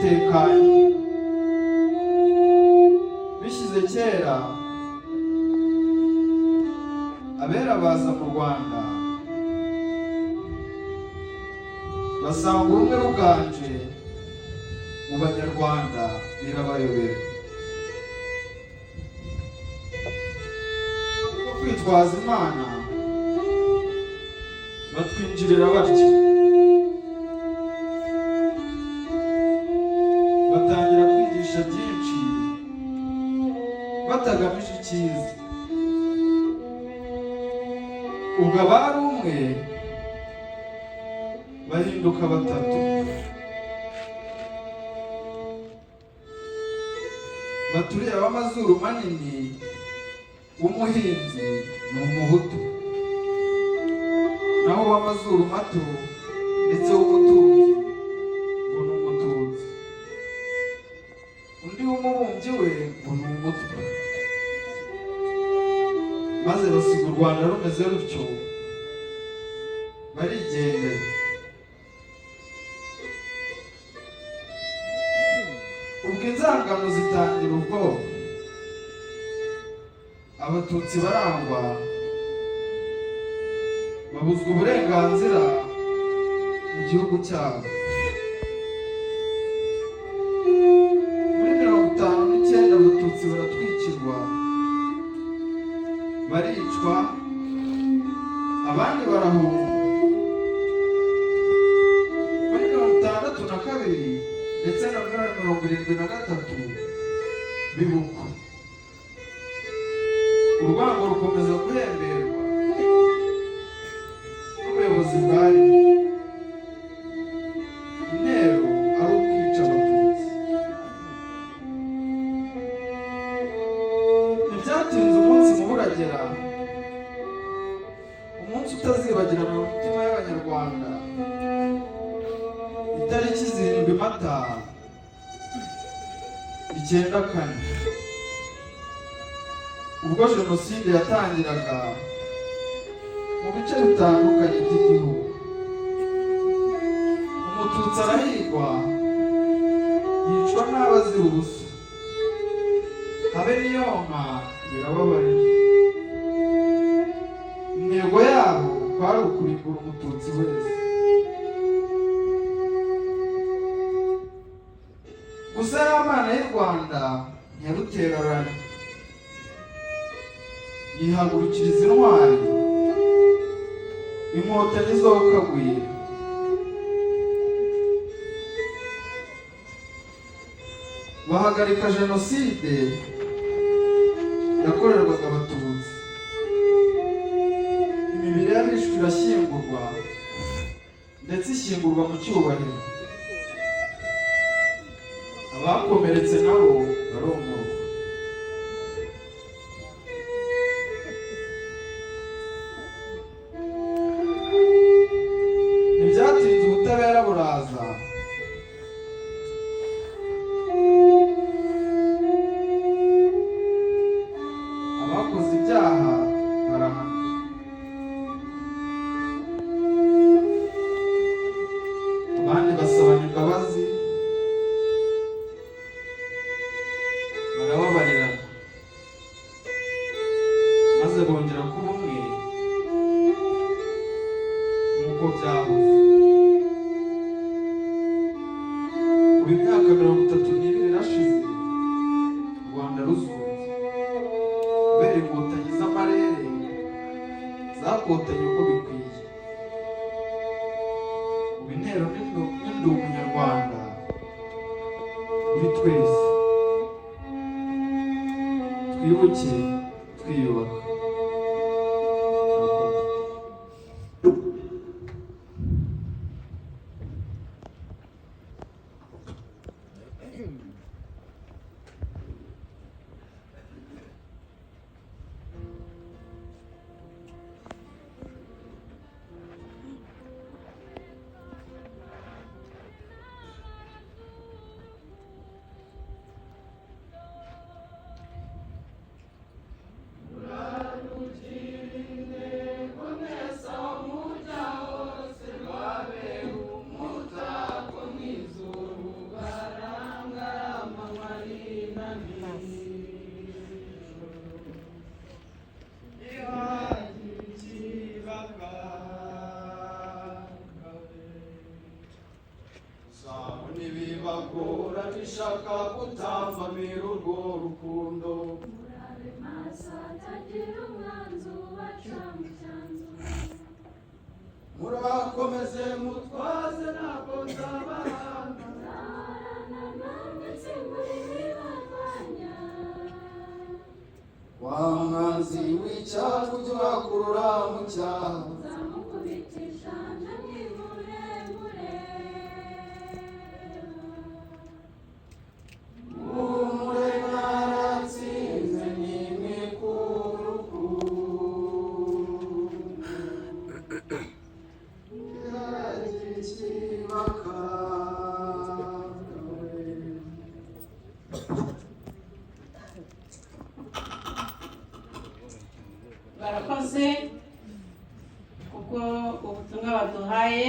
Dutekanye bishyize kera, abera baza mu Rwanda, basanga ubumwe buganje mu Banyarwanda, birabayobera. Kuko kwitwaza Imana, batwinjirira batyo, batangira kwigisha byinshi batagamije icyiza. Ubwo abari umwe bahinduka batatu. Baturiye ab'amazuru manini w'umuhinzi ni Umuhutu, naho uw'amazuru mato ndetse w'umutunzi ngo ni Umututsi, undi w'umubumbyi we ngo ni Umutwa. Maze basiga u Rwanda rumeze rutyo, barigendera. Ubwo inzangano zitangira ubwoko, Abatutsi barangwa, babuzwa uburenganzira mu gihugu cyabo. Muri 59 Abatutsi baratwikirwa, baricwa, abandi barahunga. Muri 62 ndetse na 73 bibukwa, urwango rukomeza guhemberwa n'ubuyobozi bwari, intero ari ukwica Abatutsi. Ntibyatinze, umunsi mubi uragera, umunsi utazibagirana mu mitima y'Abanyarwanda, itariki 7 Mata 94, ubwo jenoside yatangiraga mu bice bitandukanye by'igihugu. Umututsi arahigwa, yicwa n'abazira ubusa, habe n'iyonka birababarira. Intego yabo kwari ukurimbura Umututsi wese. Gusa ya Mana y'u Rwanda ntiyaruteraranye, yihagurukiriza intwari, Inkotanyi zokagwira. Bahagarika jenoside yakorerwaga Abatutsi, imibiri y'abishwe irashyingurwa, ndetse ishyingurwa mu cyubahiro, abakomeretse nabo baromorwa. Ntibyatinze, ubutabera buraza, abakoze ibyaha barahanwa, abandi basabana imbabazi, barababarirana, maze bongera kuba umwe nk'uko byahoze. Ubu imyaka 32 irashize u Rwanda ruzunze, kubera Inkotanyi z'amarere zakotanye uko bikwiye. Ubu intero ni Ndi Umunyarwanda kuri twese. Twibuke twiyubaka. Murakoze. Ibagora bishaka gutambamira urwo rukundo. Murabe maso hatagira umwanzi ubaca mu cyanzu. Murakomeze mutwaze, ntabwo nzabahana. Nzahorana namwe nsimbura ibibarwanya. Wa mwanzi w'icyaha ujya ubakurura mu cyaha, Nzamukubitisha nje mwimuremure. Muhumure, mwaratsinze, nimwikurukundo ikibakawe. Barakoze kuko ubutumwa baduhaye.